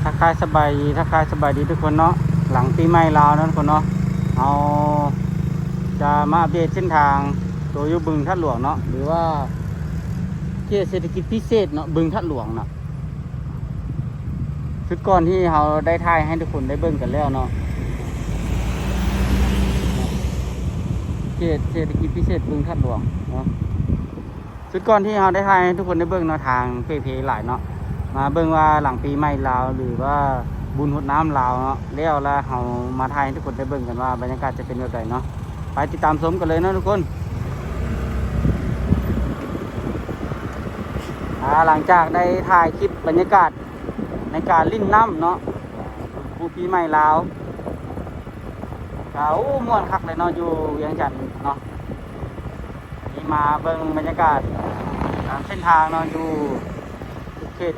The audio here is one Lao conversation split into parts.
ທັກທາຍສະບາຍດີ ທັກທາຍສະບາຍດີທຸກຄົນເນາະ ຫຼັງປີໃໝ່ລາວເນາະທຸກຄົນເນາະ ເຮົາຈະມາອັບເດດເສັ້ນທາງໂຕຢູ່ບຶງທາດຫຼວງເນາະ ຫຼືວ່າເຂດເສດຖະກິດພິເສດເນາະ ບຶງທາດຫຼວງເນາະ. ຊຸດກ່ອນທີ່ເຮົາໄດ້ຖ່າຍໃຫ້ທຸກຄົນໄດ້ເບິ່ງກັນແລ້ວເນາະ ເຂດເສດຖະກິດພິເສດບຶງທາດຫຼວງເນາະ. ຊຸດກ່ອນທີ່ເຮົາໄດ້ຖ່າຍໃຫ້ທຸກຄົນໄດ້ເບິ່ງເນາະ ທາງເປ່ເພຫຼາຍເນາະ ມາເບິ່ງວ່າຫຼັງປີໃໝ່ລາວ ຫຼືວ່າບຸນຫົດນ້ຳລາວເນາະ ແລ້ວລະເຮົາມາຖ່າຍໃຫ້ທຸກຄົນໄດ້ເບິ່ງກັນວ່າບັນຍາກາດຈະເປັນແບບໃດເນາະ. ໄປຕິດຕາມຊົມກັນເລີຍເນາະທຸກຄົນ. ອ່າ ຫຼັງຈາກໄດ້ຖ່າຍຄລິບບັນຍາກາດໃນການຫຼິ້ນນ້ຳເນາະ ບຸນຄູປີໃໝ່ລາວ ກະ ໂອ້ ມ່ວນຄັກເລີຍເນາະ ຢູ່ວຽງຈັນເນາະ. ນີ້ມາເບິ່ງບັນຍາກາດຕາມເສັ້ນທາງເນາະ ຢູ່ເຂດ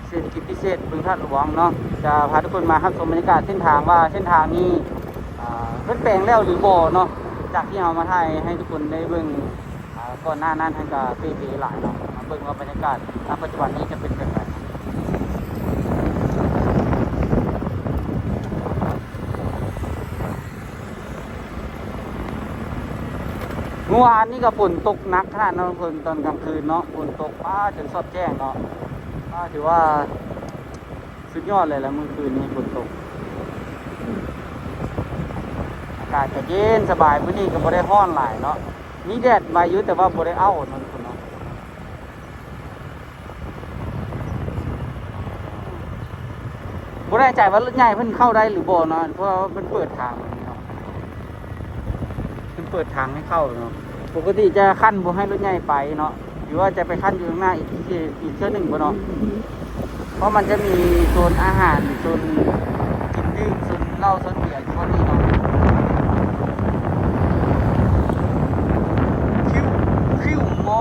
ເສດຖະກິດພິເສດບຶງທາດຫຼວງເນາະ ຈະພາທຸກຄົນມາຮັບຊົມບັນຍາກາດເສັ້ນທາງວ່າເສັ້ນທາງນີ້ ອ່າ ເພິ່ນແປງແລ້ວຫຼືບໍ່ເນາະ ຈາກທີ່ເຮົາມາຖ່າຍໃຫ້ທຸກຄົນໄດ້ເບິ່ງ ອ່າ ກ່ອນໜ້ານັ້ນຫັ້ນກະເປ່ເພຫຼາຍເນາະ. ມາເບິ່ງວ່າບັນຍາກາດ ນະ ປັດຈຸບັນນີ້ຈະເປັນແບບໃດ. ເມື່ອວານນີ້ກໍຝົນຕົກໜັກຂະໜາດເນາະ ຝົນຕອນກາງຄືນເນາະ ຝົນຕົກ ປ້າ ຈົນສອດແຈ້ງເນາະ ປ້າ ຖືວ່າສຸດຍອດເລີຍລະ ມື້ຄືນນີ້ຝົນຕົກ ອາກາດກໍເຢັນສະບາຍ ມື້ນີ້ກໍບໍ່ໄດ້ຮ້ອນຫຼາຍເນາະ ມີແດດໄວຢູ່ ແຕ່ວ່າບໍ່ໄດ້ເອົ້າເນາະ ທຸກຄົນເນາະ. ບໍ່ແນ່ໃຈວ່າລົດໃຫຍ່ເພິ່ນເຂົ້າໄດ້ຫຼືບໍ່ເນາະ ເພາະວ່າເພິ່ນເປີດທາງເນາະ ເພິ່ນເປີດທາງໃຫ້ເຂົ້າເນາະ. ປົກກະຕິຈະກັ້ນບໍ່ໃຫ້ລົດໃຫຍ່ໄປເນາະ ຫຼືວ່າຈະໄປກັ້ນຢູ່ຂ້າງໜ້າອີກ ອີກເທື່ອໜຶ່ງບໍ່ເນາະ ເພາະມັນຈະມີໂຊນອາຫານ ໂຊນກິນດື່ມ ໂຊນເຫຼົ້າ ໂຊນເບຍ ໂຊນນີ້ເນາະ. ຄິວ ຄິວມໍ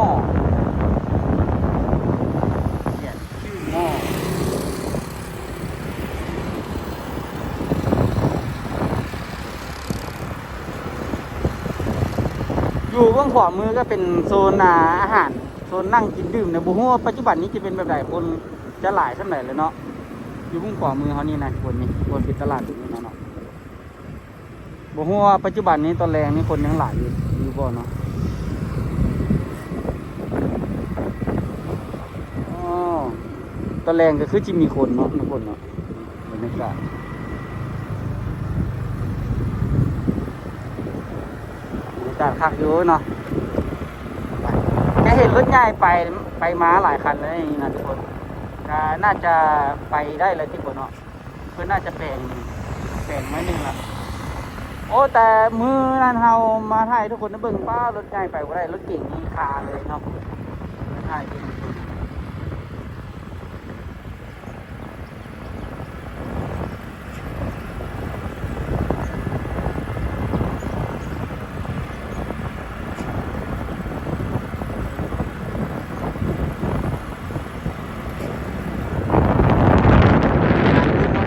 ຢູ່ເບື້ອງຂວາມືກໍເປັນໂຊນ ອ່າ ອາຫານ ໂຊນນັ່ງກິນດື່ມເນາະ. ບໍ່ຮູ້ວ່າປັດຈຸບັນນີ້ຈະເປັນແບບໃດ ຄົນຈະຫຼາຍສ່ຳໃດແລ້ວເນາະ ຢູ່ເບື້ອງຂວາມືເຮົານີ້ນະ ຄົນນີ້ ຄົນເປັນຕະຫຼາດຢູ່ນີ້ນະເນາະ. ບໍ່ຮູ້ວ່າປັດຈຸບັນນີ້ຕອນແລງນີ້ຄົນຍັງຫຼາຍຢູ່ ຢູ່ບໍ່ເນາະ. ອໍ ຕອນແລງກໍຄືຊິມີຄົນເນາະ ທຸກຄົນເນາະ. ບັນຍາກາດ ບັນຍາກາດຄັກຢູ່ເນາະ. ຈະເຫັນລົດໃຫຍ່ໄປ ໄປມາຫຼາຍຄັນເລີຍນະທຸກຄົນ ກໍໜ້າຈະໄປໄດ້ແລ້ວຕິບໍ່ເນາະ. ເພິ່ນໜ້າຈະແປງ ແປງໜ້ອຍໜຶ່ງລະ. ໂອ້ ແຕ່ມື້ນັ້ນເຮົາມາຖ່າຍໃຫ້ທຸກຄົນໄດ້ເບິ່ງ ປ້າ ລົດໃຫຍ່ໄປບໍ່ໄດ້ ລົດເກັງນີ້ຄາເລີຍເນາະ. ຖ່າຍເປັນ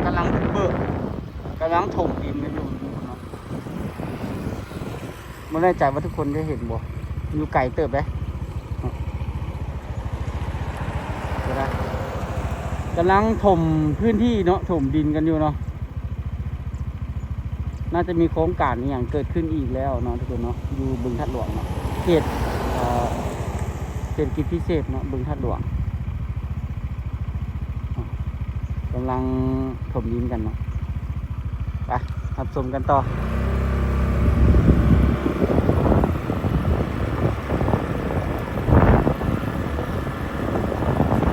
ກຳລັງບຸກເບີກ ກຳລັງຖົມດິນກັນຢູ່ເນາະ. ບໍ່ແນ່ໃຈວ່າທຸກຄົນໄດ້ເຫັນບໍ່ ຢູ່ໄກເຕີບເດ້. ກຳລັງຖົມພື້ນທີ່ເນາະ ຖົມດິນກັນຢູ່ເນາະ. ໜ້າຈະມີໂຄງການອີ່ຫຍັງເກີດຂຶ້ນອີກແລ້ວເນາະ ທຸກຄົນເນາະ ຢູ່ບຶງທາດຫຼວງເນາະ ເຂດ ເອີ ເສດຖະກິດພິເສດເນາະ ບຶງທາດຫຼວງ. ກຳລັງຖົມດິນກັນເນາະ. ໄປ ຮັບຊົມກັນຕໍ່.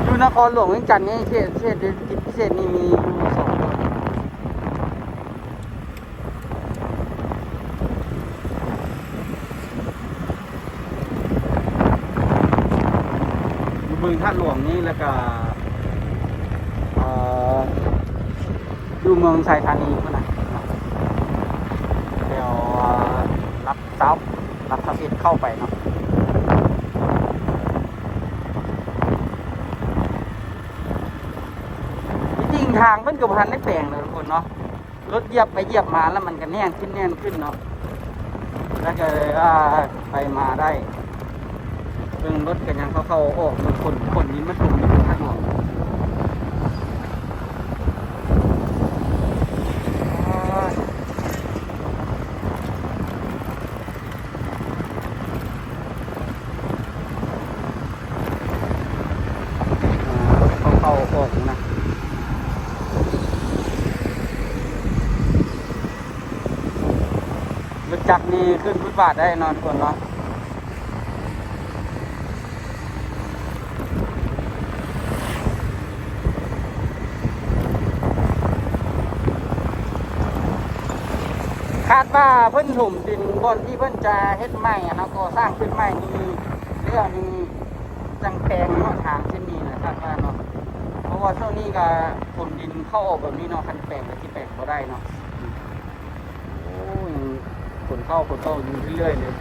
ຢູ່ນະຄອນຫຼວງວຽງຈັນນີ້ ເຂດ ເຂດເສດຖະກິດພິເສດນີ້ມີຢູ່ສອງບ່ອນ. ຢູ່ບຶງທາດຫຼວງນີ້ ແລ້ວກະ ເອີ ຢູ່ເມືອງໄຊທານີພຸ້ນນະ ແຖວ ເອີ ຫຼັກຊາວ ຫຼັກຊາວເອັດເຂົ້າໄປເນາະ. ທີ່ຈິງທາງເພິ່ນກໍບໍ່ທັນໄດ້ແປງເນາະ ທຸກຄົນເນາະ. ລົດຢຽບໄປຢຽບມາແລ້ວມັນກໍແໜ້ນຂຶ້ນແໜ້ນຂຶ້ນເນາະ ແລ້ວກໍເລີຍວ່າໄປມາໄດ້. ເບິ່ງລົດກໍຍັງເຂົ້າໆອອກໆ ຄົນ ຄົນນີ້ມັນຕົງຢູ່ທາງຫຼວງ. ນີ້ຂຶ້ນຟຸດບາດໄດ້ເນາະທຸກຄົນເນາະ. ຄາດວ່າເພິ່ນຖົມດິນບ່ອນທີ່ເພິ່ນຈະເຮັດໃໝ່ຫັ້ນນະ ກໍ່ສ້າງຂຶ້ນໃໝ່ນີ້ ແລ້ວນີ້ຈັ່ງແປງເນາະ ທາງເສັ້ນນີ້ນະ ຄາດວ່າເນາະ. ເພາະວ່າຊ່ວງນີ້ກະຂົນດິນເຂົ້າອອກແບບນີ້ເນາະ ຄັນແປງກະຊິແປງບໍ່ໄດ້ເນາະ. ໂອ້ ຍັງຂົນເຂົ້າຂົນອອກຢູ່ເລື້ອຍໆເລີຍ.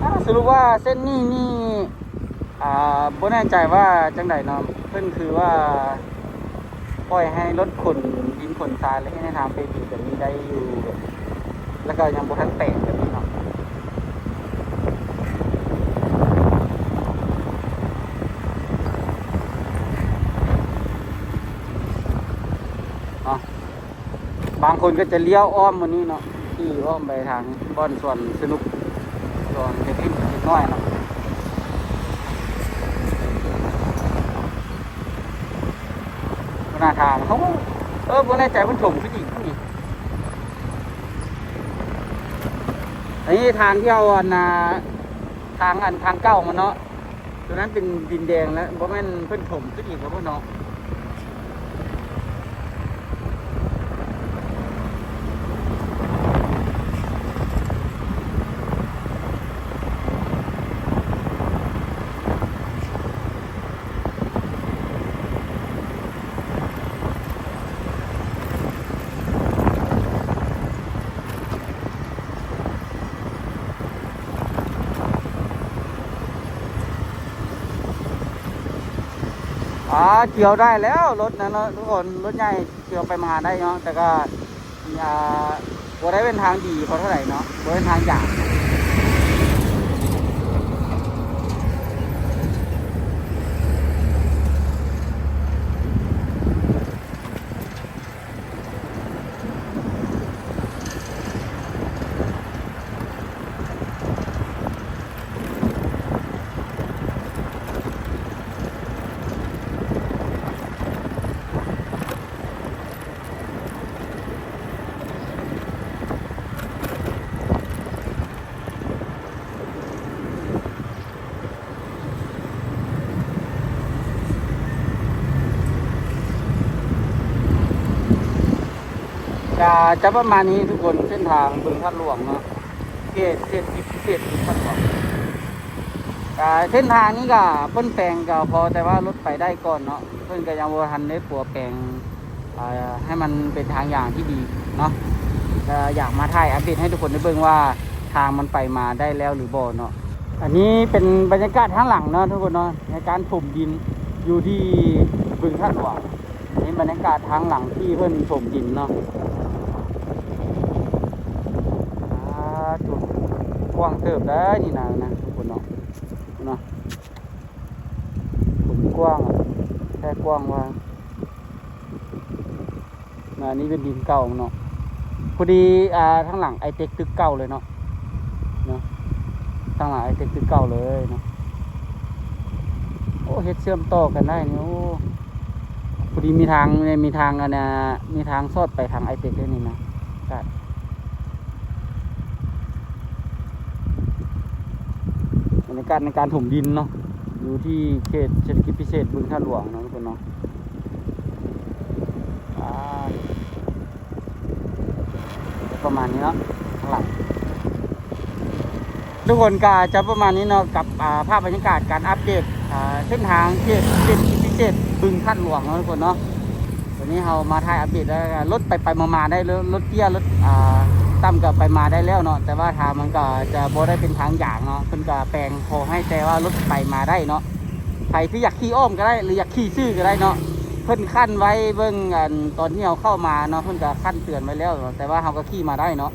ອາ ສະຫຼຸບວ່າເສັ້ນນີ້ນີ້ ອ່າ ບໍ່ແນ່ໃຈວ່າຈັ່ງໃດເນາະ ເພິ່ນຄືວ່າປ່ອຍໃຫ້ລົດຂົນດິນຂົນຊາຍ ແລະ ເຮັດໃຫ້ທາງເປັນດິນແບບນີ້ໄດ້ຢູ່ ແລ້ວກໍຍັງບໍ່ທັນແປງແບບນີ້ເນາະ. ເນາະ ບາງຄົນກໍຈະລ້ຽວອ້ອມມື້ນີ້ເນາະ ຂີ່ອ້ອມໄປທາງບ່ອນສວນສະໜຸກ ສວນເດັກຫຼິ້ນເດັກນ້ອຍເນາະ. ໜ້າທາງເຂົາ ເອີ ບໍ່ແນ່ໃຈເພິ່ນຖົມຄືອີກນີ້. ອັນນີ້ທາງທີ່ເຮົາ ອັນນ່າ ທາງ ອັນ ທາງເກົ່າມັນເນາະ. ຕົວນັ້ນເປັນດິນແດງແລ້ວ ບໍ່ແມ່ນເພິ່ນຖົມຂຶ້ນອີກບໍ່ເນາະ. ອ່າ ທ່ຽວໄດ້ແລ້ວ ລົດນັ້ນເນາະທຸກຄົນ ລົດໃຫຍ່ທ່ຽວໄປມາໄດ້ເນາະ ແຕ່ກໍ ອ່າ ບໍ່ໄດ້ເປັນທາງດີພໍເທົ່າໃດເນາະ ບໍ່ເປັນທາງຢາງ. ກະຈະປະມານນີ້ທຸກຄົນ ເສັ້ນທາງບຶງທາດຫຼວງເນາະ ເຂດເສດຖະກິດພິເສດບຶງທາດຫຼວງ. ກະເສັ້ນທາງນີ້ກະເພິ່ນແປງກະພໍ ແຕ່ວ່າລົດໄປໄດ້ກ່ອນເນາະ ເພິ່ນກະຍັງບໍ່ທັນໄດ້ປົວແປງ ອ່າ ໃຫ້ມັນເປັນທາງຢ່າງທີ່ດີເນາະ ກະຢາກມາຖ່າຍອັບເດດໃຫ້ທຸກຄົນໄດ້ເບິ່ງວ່າທາງມັນໄປມາໄດ້ແລ້ວຫຼືບໍ່ເນາະ. ອັນນີ້ເປັນບັນຍາກາດທາງຫຼັງເນາະທຸກຄົນເນາະ ໃນການຖົມດິນຢູ່ທີ່ບຶງທາດຫຼວງ. ນີ້ບັນຍາກາດທາງຫຼັງທີ່ເພິ່ນຖົມດິນເນາະ. ອ່າ ຈຸດກວ້າງເຕີບໄດ໋ນີ້ນະ ນະ ທຸກຄົນເນາະ ເນາະ ຂົນກວ້າງ ແທ້ກວ້າງວ່າ ອັນນີ້ເປັນດິນເກົ່າເນາະ. ພໍດີ ອ່າ ທາງຫຼັງໄອເຕັກຕຶກເກົ່າເລີຍເນາະ ເນາະ ທາງຫຼັງໄອເຕັກຕຶກເກົ່າເລີຍເນາະ. ໂອ້ ເຮັດເຊື່ອມຕໍ່ກັນໄດ້ນີ້ ໂອ້ ພໍດີມີທາງ ມີທາງ ອັນນ່າ ມີທາງສອດໄປທາງໄອເຕັກໄດ້ນີ້ນະ. ກະ ບັນຍາກາດໃນການຖົມດິນເນາະ ຢູ່ທີ່ເຂດເສດຖະກິດພິເສດບຶງທາດຫຼວງເນາະ ທຸກຄົນເນາະ. ອ່າ ປະມານນີ້ເນາະ ຂ້າງຫຼັງ ທຸກຄົນ ກະຈະປະມານນີ້ເນາະ ກັບ ອ່າ ພາບບັນຍາກາດການອັບເດດ ອ່າ ເສັ້ນທາງເຂດເສດຖະກິດພິເສດບຶງທາດຫຼວງເນາະ ທຸກຄົນເນາະ. ຕອນນີ້ເຮົາມາຖ່າຍອັບເດດແລ້ວ ລົດໄປໆມາໆໄດ້ ລົດເຕ້ຍ ລົດ ອ່າ ຕ່ຳກະໄປມາໄດ້ແລ້ວເນາະ ແຕ່ວ່າທາງມັນກະຈະບໍ່ໄດ້ເປັນທາງຢາງເນາະ ເພິ່ນກະແປງພໍໃຫ້ ແຕ່ວ່າລົດໄປມາໄດ້ເນາະ. ໃຜທີ່ຢາກຂີ່ອ້ອມກະໄດ້ ຫຼື ຢາກຂີ່ຊື່ກະໄດ້ເນາະ ເພິ່ນຂັ້ນໄວ້ເບິ່ງ ອັນ ຕອນທີ່ເຮົາເຂົ້າມາເນາະ ເພິ່ນກະຂັ້ນເຕືອນໄວ້ແລ້ວເນາະ ແຕ່ວ່າເຮົາກະຂີ່ມາໄດ້ເນາະ.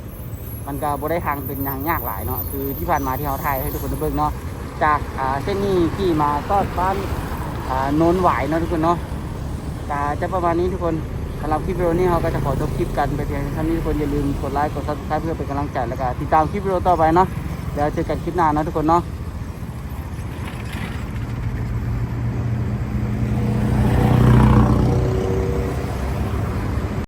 ມັນກະບໍ່ໄດ້ທາງເປັນຫຍັງຍາກຫຼາຍເນາະ ຄືທີ່ຜ່ານມາທີ່ເຮົາຖ່າຍໃຫ້ທຸກຄົນໄດ້ເບິ່ງເນາະ ຈາກ ອ່າ ເສັ້ນນີ້ຂີ່ມາຮອດບ້ານ ອ່າ ໂນນຫວາຍເນາະ ທຸກຄົນເນາະ. ກະຈະປະມານນີ້ທຸກຄົນ. ສຳລັບຄລິບວິດີໂອນີ້ ເຮົາກໍຈະຂໍຈົບຄລິບກັນໄປພຽງເທົ່ານີ້ທຸກຄົນ. ຢ່າລືມກົດໄລ ກົດ Subscribe ເພື່ອເປັນກຳລັງໃຈ ແລ້ວກໍຕິດຕາມຄລິບວິດີໂອຕໍ່ໄປເນາະ. ແລ້ວເຈີກັນຄລິບໜ້າເນາະທຸກຄົນເນາະ.